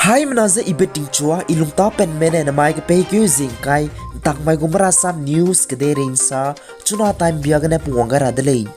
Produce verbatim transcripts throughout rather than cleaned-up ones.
Haimena ze ibe tingchua, i lungtapenme ne namai kepeikeu zingkai, ntakmai gu marasam news kedeirei nsa, chuna time bia gene pungwang gai ra de lei.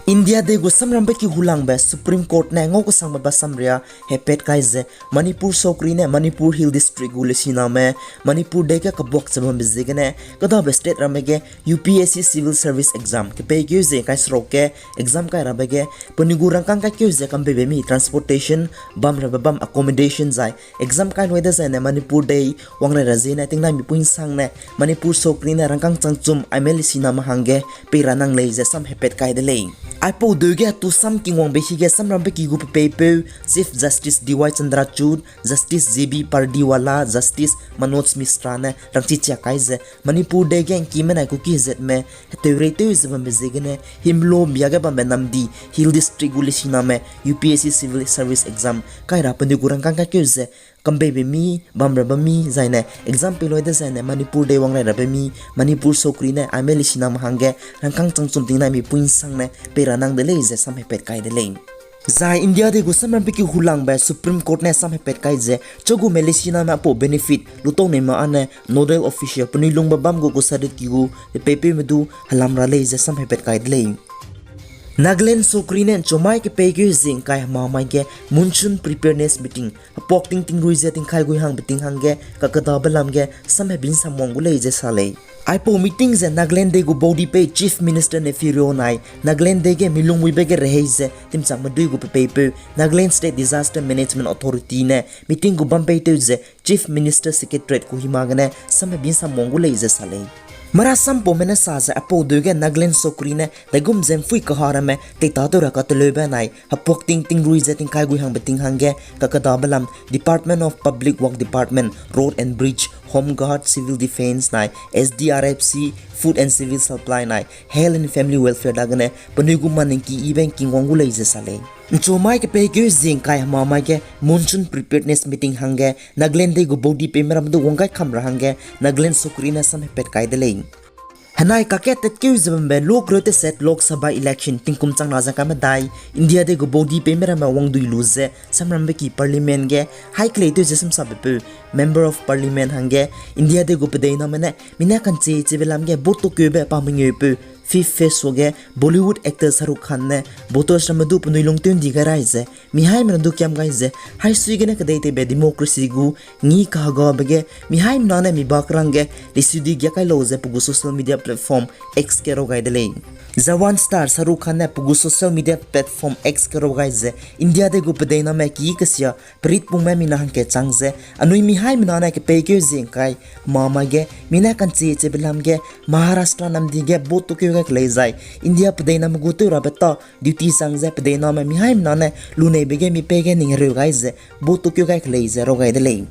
India dei gu samrambe ki hulangbe Supreme Court ne ngau kesangbe basamria hepat kai ze, Manipur sokri ne Manipur Hill District gu lesiname Manipur dei ge kabuak ze bambe ziegene, kedabe state ramme ge U P S C Civil Service Exam kepeikeu zingkai seruk ge exam kai rabe ge, penui gu rangkâng kaikeu ze kambeibe mi transportation, bamrabe bam accommodation zai exam kai lui dezaine Manipur dei wang rai ra ziene tingnai mipui nsangne Manipur sokri ne rangkâng changchum aime lesiname hangge pei ra nang lei ze sam hepat kai de lei. Aipau deu ge hetu sam kingwangbe hige samrambe ki gu pepeipeu Chief Justice D Y Chandrachud, Justice J B Pardiwala, Justice Manoj Misra ne rangchichia kai ze, Manipur dei ge ngkime nai Kuki hezatme heteurei tew ze bambe ziegene himlo mbia ge bambe namdi Hill District gu lesiname U P S C Civil Service Exam kai ra penui gu rangkâng kaikeu ze kambeibe mi, bamrabe mi zaine exam pei lui dezaine Manipur dei wang rai rabe mi, Manipur sokri ne aime lesiname hangge rangkâng changchum tingnai mipui nsangne pei ra nang de lei ze sam hepat kai de lei. Zai India dei gu samrambe ki hulangbe Supreme Court ne sam hepat kai ze, chagume lesiname aipau benefit lutau neime âne nodal official penui lungbe bam gu gu sadet ki gu pepeipeume du helam ra lei ze sam hepat kai de lei. Nagaland sokri ne nchumai kepeikeu zingkai hemamai ge monsoon preparedness meeting hepuak ting tingrui ze tingkai gui hangbe ting hangge kakedabe lam ge sam hebi nsamwang gu lei ze sa lei. Aipau meeting ze Nagaland dei gu baudipei Chief Minister Neiphiu Rio nai Nagaland dei ge milung muibe ge rehei ze timchakme dui gu pepeipeu Nagaland State Disaster Management Authority ne meeting gu bampeitew ze Chief Minister Secretariat gu hima gene sam hebi nsamwang gu lei ze sa lei. Marasampaume ne sa ze aipau deu ge Nagaland sokri ne daigum ze mpui kaha ramme teitatew ra kateleube nai hepuak ting tingrui ze tingkai gui hangbe ting hangge kakedabe lam Department of Public Work Department, Road and Bridge, Home Guard, Civil Defence nai S D R F C, Food and Civil Supply nai Health and Family Welfare dagene penui gu maningki yibe ngkingwang gu lei ze sa lei. Nchumai kepeikeu zingkai hemamai ge monsoon preparedness meeting hangge Nagaland dei gu baudipeime ram du wanggai kam ra hangge Nagaland sokri ne sam hepat kai de lei. Henai kake tatkeu ze bambe lu kereu teset Lok Sabha election tingkum changna ze kamedai India dei gu baudipeime ramme wangdui lu ze samrambe ki parliament ge haikeleitew ze samsabepeu Member of Parliament hangge India dei gu pedeiname ne mina ka'nchie chibe lam ge vote tukeube pa mengeupeu fifth phase suage Bollywood actor Shah Rukh Khan ne voters ramme du penui lungtew ndi gai rai ze, mihaimena du kiam gai ze, haisui gene kedeiteibe democracy gu ngi kahagabe ge mihaimena ne mi bakrang ge lisudi giakai lau ze pe gu social media platform X ge rau gai de lei. Jawan star Shah Rukh Khan ne pe gu social media platform X ge rau gai ze, India dei gu pedeiname ki kesia peritpungme mina hangke chang ze, anui mihaimena ne kepeikeu zingkai hemamai ge mina ka'nchie chibe lam ge Maharashtra namdi ge vote tukeu gai kelei zai, India pedeiname gu tew rabe ta duty chang ze pedeiname mihaimena ne luneibe ge mi pei ge ning hereu gai ze vote tukeu gai kelei ze rau gai de lei.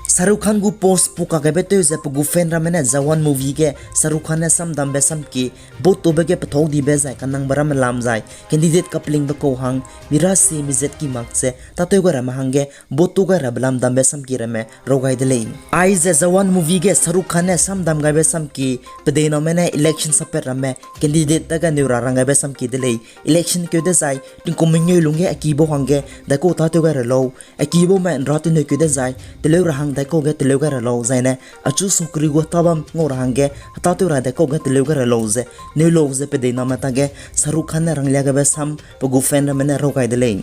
Shah Rukh Khan gu post pukagaibe tew ze pe gu fan ramme ne Jawan movie ge Shah Rukh Khan ne samdambe samki vote tube ge pethau dibe zai kanangbe ramme lam zai candidate kapelingbe kau hang mira se mizet ki mak ze tâtew gai ramme hangge vote tu gai rabe lam dambe samki ramme rau gai de lei. Aize Jawan movie ge Shah Rukh Khan ne samdam gaibe samki pedeiname ne election sapat ramme candidate dage neu ra rang gaibe samki de lei. Election keu dezai tingkum mengeu lungge a kibau hangge daikau tâtew gai ra lau, a kibaume nra teneu keu dezai teleu ra hang daikau ge teleu gai ra lau zaine achu sokri gu hetabam ngau ra hangge hetâtew ra daikau ge teleu gai ra lau ze neu lau ze pedeiname tage Shah Rukh Khan ne ranglia gaibe sam pe gu fan ramme ne rau gai de lei.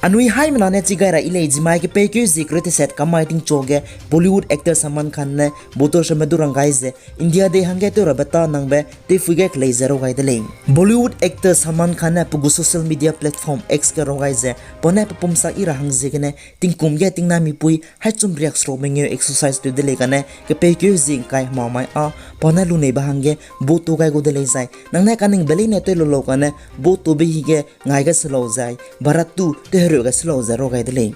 Anui haimena ne chi gai ra yi lei, zimai kepeikeu zie kereu teset kamai tingchu ge Bollywood actor Salman Khan ne voters ramme du rang gai ze India dei hangge tew rabe ta nangbe tewphui gai kelei ze rau gai de lei. Bollywood actor Salman Khan ne pe gu social media platform X ge rau gai ze, pa ne pe pumsak yi ra hang ziegene tingkum ge tingnai mipui haichum riakseruk mengeu exercise tew de lei kane kepeikeu zie ngkai hemamai â pa ne luneibe hangge vote tu gai gu de lei zai, nang ne kaningbe leine tew lu lau kane vote tube hige ngai gai se lau zai, Bharat tu tew hereu gai se lau ze rau gai de lei.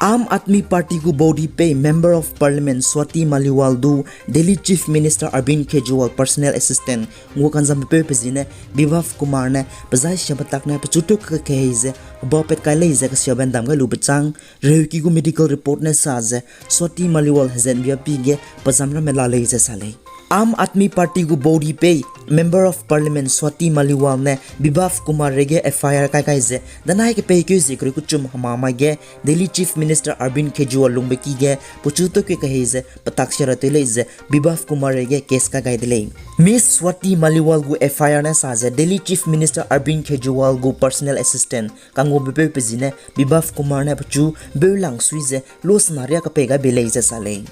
Aam Aadmi Party gu baudipei Member of Parliament Swati Maliwal du Delhi Chief Minister Arvind Kejriwal personal assistant ngua kanzambepeu pe zie ne Bibhav Kumar ne pe zai siabe tak ne pechu tew kakehei ze heba pat kai lei ze kesiabe ndam gai lube chang, reuki gu medical report ne sa ze Swati Maliwal hezenbia pi ge pezam ramme la lei ze sa lei. Aam Aadmi Party gu baudi pei Member of Parliament Swati Maliwal ne Bibhav Kumar reige F I R kai gai ze, danai kepeikeu zie kereu kechum hema mai ge Delhi Chief Minister Arvind Kejriwal lungbe ki ge pechu tewkeu kahei ze petak sia ra tew lei ze Bibhav Kumar reige case kai gai de lei. Miss Swati Maliwal gu F I R ne sa ze Delhi Chief Minister Arvind Kejriwal gu personal assistant kanggumbepeu pe zi ne Bibhav Kumar ne pechu beulang sui ze lo sena riâ kapei gai bei lei ze sa lei.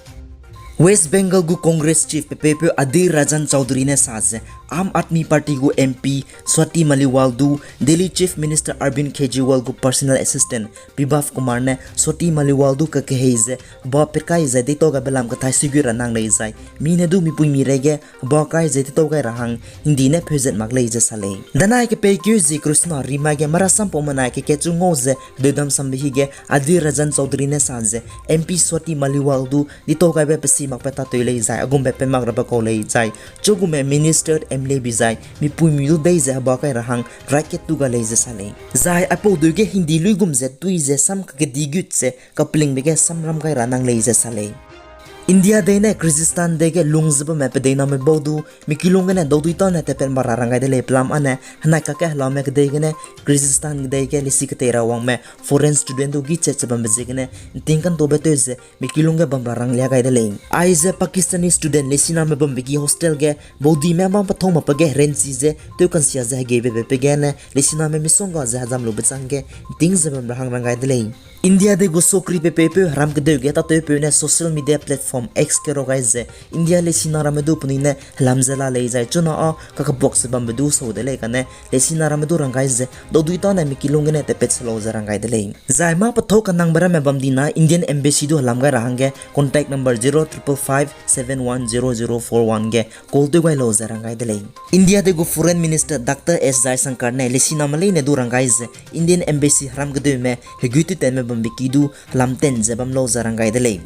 West Bengal gu Congress chief pepeupeu Adhir Ranjan Chaudhary ne sa ze Aam Aadmi Party gu M P Swati Maliwal du Delhi Chief Minister Arvind Kejriwal gu personal assistant Bibhav Kumar ne Swati Maliwal du kakehei ze heba pet kai zai deitau gaibe lam kathai sigut ra nang lei zai, mi ne du mipuimi reige heba kai ze deitau gai ra hang hingdi ne pheuzet mak lei ze sa lei. Danai kepeikeu zie kereu sena rimai ge marasam paumenai kekatchu ngau ze hedeudam sambe hige Adhir Ranjan Chaudhary ne sa ze M P Swati Maliwal du deitau gaibe pe si makbe tâtew lei zai a gumbe pe mak rabe kau lei zai, chugume minister M L A bi zai mipuimi du dei ze heba kai ra hang raket tu ga lei ze sa lei. Zai aipau deu ge hingdi luigum ze tui ze sam kakedi gut ze kapelingbe ge samram gai ra nang lei ze sa lei. India dei ne Kyrgyzstan dei ge lung ze bamme pedeiname bau du mi kilung gene daudui tâne tatpat mak ra rang gai de lei pelam â ne henai kakge helame kedei gene Kyrgyzstan kedei ge lesi ketei ra wangme foreign student du gîchat ze bambe ziegene nting kantaube tew ze mi kilung ge bam ra ranglia gai de lei. Aize Pakistani student lesiname bambe ki hostel ge baudime mâ pethau makbe ge herenchi ze tew kansia ze hegeibebe pe gene lesiname misongga ze hezam lube chang ge nting ze bam ra hang rang gai de lei. India dei gu sokri pepeupeu heram kedeu ge tâtewpeu ne social media platform X ge rau gai ze India lesina ramme du penui ne helam ze la lei zai chuna â kakebuak ze bambe du sau de lei kane lesina ramme du rang gai ze daudui tâne mi kilung gene tatpat se lau ze rang gai de lei. Zai mâ pethau kanangbe ramme bam dina Indian Embassy du helam gai ra hangge contact number zero triple five seven one zero zero four one ge call tew gai lau ze rang gai de lei. India dei gu Foreign Minister Doctor S Jaishankar ne lesiname leine du rang gai ze Indian Embassy heram kedeume hegui tew tenme bambe ki du helam ten ze bam lau ze rang gai de lei.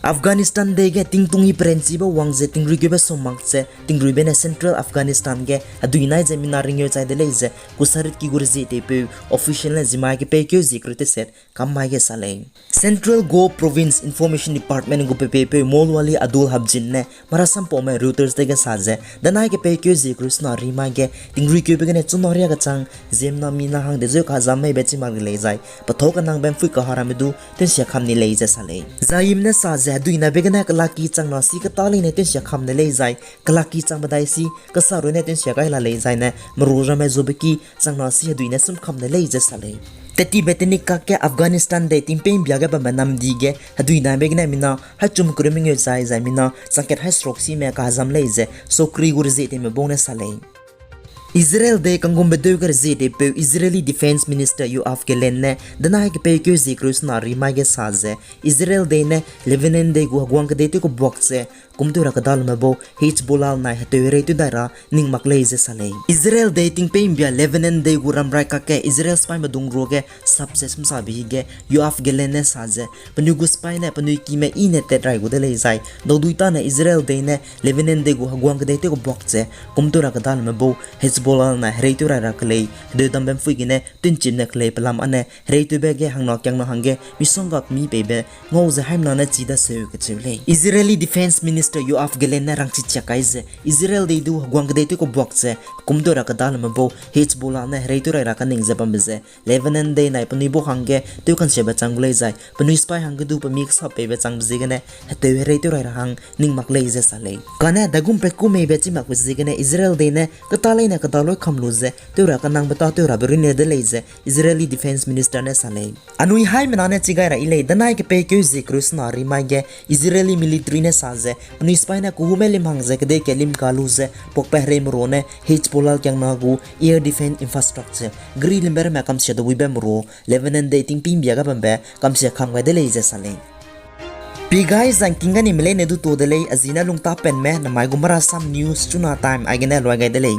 Afghanistan dei ge tingtung i perenchibe wang ze tingruikeube sum mak ze tingruibe ne Central Afghanistan ge hedui nai ze mina ringeu chai de lei ze kusarit ki gu rezie teipeu official ne zimai kepeikeu zie kereu teset kam mai ge sa lei. Central Ghor Province Information Department gu pepeupeu Maulwali Abdul Habjin ne marasam paume Reuters dei ge sa ze danai kepeikeu zie kereu sena rimai ge tingruikeube gene chuna riâ kechang ziemmena mina hang dezeu kazam meibe chi mak ri lei zai pethau kanangbe mpui kaharamme du tensia kam ni lei ze sa lei. Zai yim ne sa ze hedui naibe gene kelaki chang na si keta leine tensia kam ne lei zai kelaki changbe dai si kesa rune tensia gai la lei zaine meru ramme zube ki chang na si hedui ne sum kam ne lei ze sa lei. Tetibe tenik kakge Afghanistan dei tingpeî mbia ge bambe namdi ge hedui naibe gene mina haichum kereu mengeu chai zai mina changkat hai seruk sime kazam lei ze sokri gu rezie teime bau ne sa lei. Israel dei kanggumbe deu ge rezie teipeu Israeli Defense Minister Yoav Gallant ne danai kepeikeu zie kereu sena rimai ge sa ze Israel dei ne Lebanon dei gu heguang kedei tew kebuak ze kumtew ra keda lume bau Hezbollah nai hetew herei tew dai ra ning mak lei ze sa lei. Israel dei tingpeî mbia Lebanon dei gu ramrai kakge Israel sipaime dung ruage sap ze sumsabe hige Yoav Gallant ne sa ze penui gu sipai ne penui kime i ne tat rai gu de lei zai daudui tâne Israel dei ne Lebanon dei gu heguang kedei tew kebuak ze kumtew ra keda lume bau Hezbollah nai herei tew rai ra kelei hedeudambe mpui gene tunchim ne kelei pelam âne herei tewbe ge hangna kiangna hangge misongga kemi peibe ngau ze haimena ne chi daseu kacheu lei. Israeli Defense Minister Yoav Gallant ne rangchi chiak kai ze Israel dei du heguang kedei tew kebuak ze kumtew ra keda lume bau Hezbollah ne herei tew rai ra kaning ze bambe ze Lebanon dei nai penui bau hangge tew kansiabe chang gu lei zai penui sipai hangge du pemi kesap peibe changbe ziegene hetew herei tew rai ra hang ning mak lei ze sa lei. Kane daigum pe ku meibe chi makbe ziegene Israel dei ne keta leine keda lui kam lu ze tew ra kanangbe tâtew rabe runne de lei ze Israeli Defense Minister ne sa lei. Anui haimena ne chi gai ra i lei, danai kepeikeu zie kereu sena rimai ge Israeli military ne sa ze penui sipai ne kehume lim hang ze kedei ke lim ka lu ze puakbe herei merua ne Hezbollah kiangna gu air defense infrastructure geri limbe ramme kamsia de wibe merua Lebanon dei tingpeî mbia ga bambe kamsia kam gai de lei ze sa lei. Pi gai zangking ga nime leine du ta de lei, a zi ne lungta penme namai gu marasam news chuna time aigene luai gai de lei.